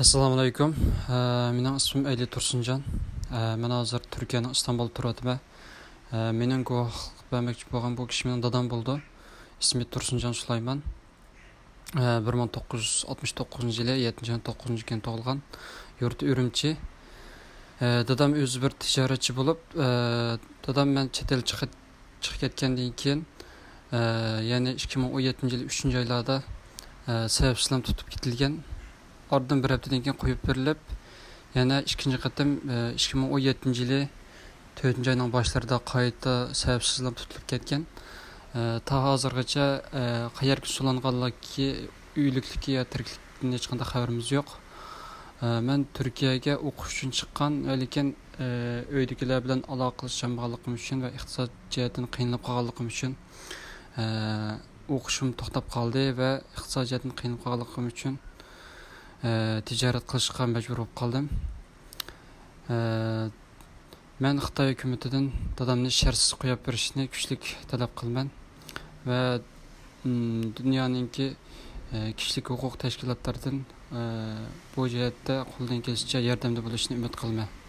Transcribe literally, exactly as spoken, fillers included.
ئەسسالامۇئەلەيكۇم. ئە، مېنىڭ ئىسمىم ئەيلى تۇرسۇنجان. ئە، مەن ھازىر تۈركىيەنىڭ ئىستانبۇلدا تۇرۇۋاتىمەن. ئە، مېنىڭ گۇۋاھلىق بەرمەكچى بولغان بۇ كىشى مېنىڭ دادام بولىدۇ. ئىسمى تۇرسۇنجان سۇلايمان. ئە، بىر مىڭ توققۇز يۈز ئاتمىش توققۇزىنچى يىلى يەتتىنچى ئاينىڭ توققۇزىنچى كۈنى تۇغۇلغان. يۇرتى ئۈرۈمچى. ئە، دادام ئۆزى بىر تىجارەتچى بولۇپ، ئە، دادام مەن چەت ئەل چىقىپ چىقىپ كەتكەندىن كېيىن، ئە، يەنى ئىككى مىڭ ئون يەتتىنچى يىل ئۈچىنچى ئايلاردا، ئە، سەۋەبسىزلا تۇتۇپ كېتىلگەن. ئارىدىن بىر ھەپتىدىن كېيىن قويۇپ بېرىلىپ، يەنە ئىككىنچى قېتىم، ئە، ئىككى مىڭ ئون يەتتىنچى يىلى تۆتىنچى ئاينىڭ باشلىرىدا قايتا سەۋەبسىزلا تۇتۇلۇپ كەتكەن. ئە، تا ھازىرغىچە، ئە، قەيەرگە سولانغانلىكى، ئۆلۈكلۈكى يا تىرىكلىكىدىن ھېچقانداق خەۋىرىمىز يوق. ئە، مەن تۈركىيەگە ئوقۇش ئۈچۈن چىققان، لېكىن، ئە، ئۆيدىكىلەر بىلەن ئالاقىلىشالمىغانلىقىم ئۈچۈن ۋە ئىقتىساد جەھەتتىن قىينىلىپ قالغانلىقىم ئۈچۈن، ئە، ئوقۇشۇم توختاپ قالدى ۋە ئىقتىساد جەھەتتىن قىينىلىپ قالغانلىقىم ئۈچۈن، ئە، تىجارەت قىلىشقا مەجبۇر بولۇپ قالدىم. ئە، مەن خىتاي ھۆكۈمىتىدىن دادامنى شەرتسىز قويۇپ بېرىشنى كۈچلۈك تەلەپ قىلىمەن ۋە، ئىم، دۇنيانىڭكى، ئە، كىشىلىك ھوقۇق تەشكىلاتلىرىدىن، ئە، بۇ جەھەتتە قولىدىن كېلىشىچە ياردەمدە بولۇشىنى ئۈمىد قىلىمەن.